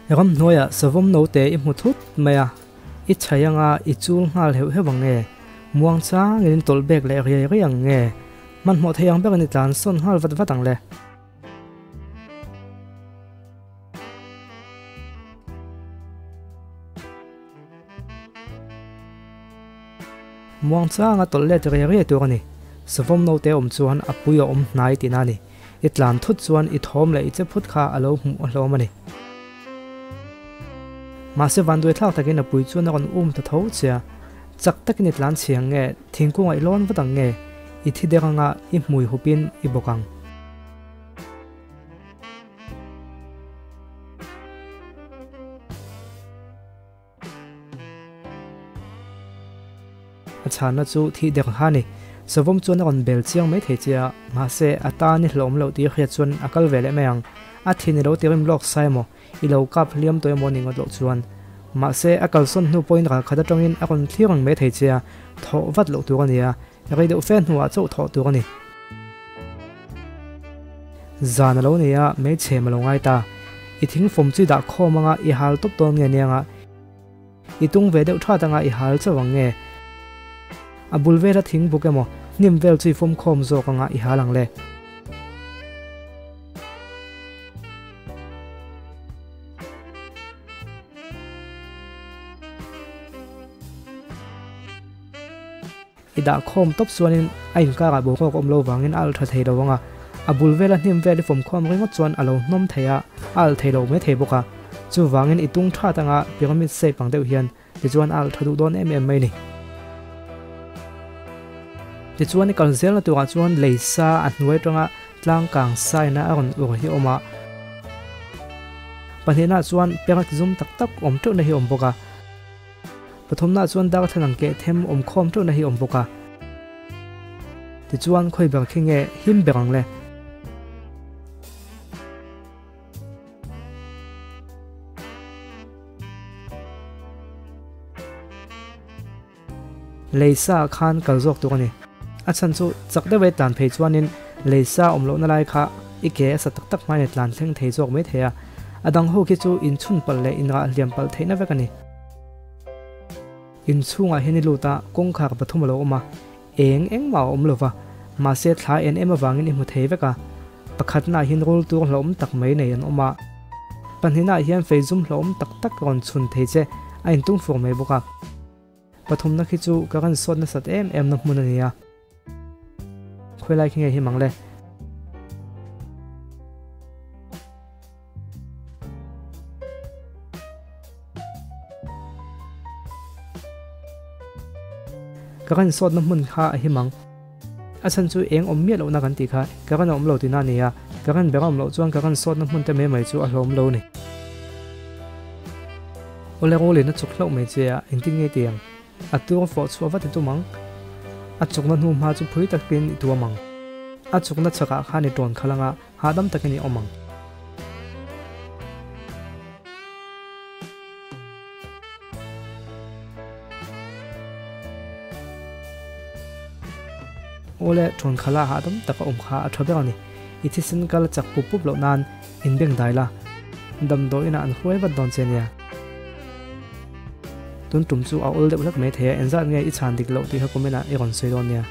Ramhnuaiah savawm note i hmu thut mai a, i chhai anga i chul nghal heuh heuh ang nge? Muang changin in tawlh bek leh riai riai ang nge? Hmanhmawh thei ang berin i tlan sawn nghal vat vat ang le. Muang changa tawlh let riai riai tur a ni. Savawm note awm chuan a pui a awm hnai tihna a ni. I tlan thut chuan i thawm leh i che phut kha a lo hmuh a hlawm a ni. Mahse vanduai thlak takin a pui chuan a rawn um ta tho che a. Chak takin i tlan chhi ang nge, thingkungah i lawn vat ang nge, i thi der anga i hmui hupin i bawk ang. A chhanna chu thih der kha a ni. Savawm chuan a rawn bel chiang mai thei che a, mahse a tan i hlawm loh tih hriat chuan a kal ve leh mai ang. A thin i lo tirim lawk sai emaw, i lo kap hliam tawh emaw ni ngawt loh chuan. Mahse a kalsawn hnu pawhin ral khat atangin a rawn thlir ang mai thei che a, thawh vat loh tur a ni a, rei deuh fe hnuah chauh thawh tur a ni. Zan a lo nei a, hmeichhe ma lo ngai ta. I thingfawm chu i dah khawm anga i hal tawp dawn nge nia nga? I tung ve deuh that anga i hal chauh ang nge? A bul vela thing buk emaw hnim vel chu i fawm khawm zawk anga i hal ang le. I dah khawm tawp chuanin a inkarah boruak awm lo vangin a alh tha thei lo ang a, a bul vela hnim vel i fawm khawm ringawt chuan a lo hnawm thei a, a alh thei lo mai thei bawk a. Chuvangin i tung that anga pyramid shape ang deuh hian tichuan a alh tha duh dawn em em mai ni. Tichuan i kal zelna turah chuan lei sa a hnuai atanga tlang kang saina a rawn ur hi a awm a, pahnihnaah chuan perak zum tak tak awm teuhna hi a awm bawk a. Pathumna chuan darthlalang keh them awm khawm teuhna hi awm bawk a. Tichuan khawi ber khi nge him ber ang le? Lei sa ah khan kal zawk tur a ni. A chhan chu chak deuh e tlan phei chuanin lei sa awm lohna lai kha i ke a sa tak tak hmain i tlan thleng thei zawk mai thei a. A dang ho khi chu inchhun palh leh inrah hliam palh theihna vek a ni. Inchhungah hian i lut a, kawngkhar pathum a lo awm a, eng engmah a awm lo va, mahse thla en em avangin i hmu thei vek a. Pakhatnaah hian rul tur hlauhawm tak mai nei an awm a, pahnihnaah hian feizum hlauhawm tak tak rawn chhun thei che a intung fur mai bawk a. Pathumna khi chu ka rawn sawt nasat em em na hmun a ni a. Khawilai khi nge hi mang le? Ka rawn sawtna hmun kha a him ang. A chhan chu eng awm miah lohna kan tih kha ka rawn awm lo tihna a ni a, ka rawn ber a awm loh chuan ka rawn sawtna hmun te mai mai chu a hlawm lo a ni. Awle Roli'n a chuk hlauh mai che a, engtin nge ti ang? A tur fawh chhuah vat i tum ang. A chukna hnu hma chu phui takin i tuam ang. A chukna chhakah khan i tawn khalh anga hahdam takin i awm ang. Awle, tawn khala hahdam taka awm kha a tha ber a ni. I thisen kal chak pup pup loh nan inbeng dai la, damdawiinah an hruai vat dawn che nia. Tun tum chu a awl deuh hlek mai thei a, engzat nge i chhan dik loh tih kha comment ah i rawn sawi dawn nia.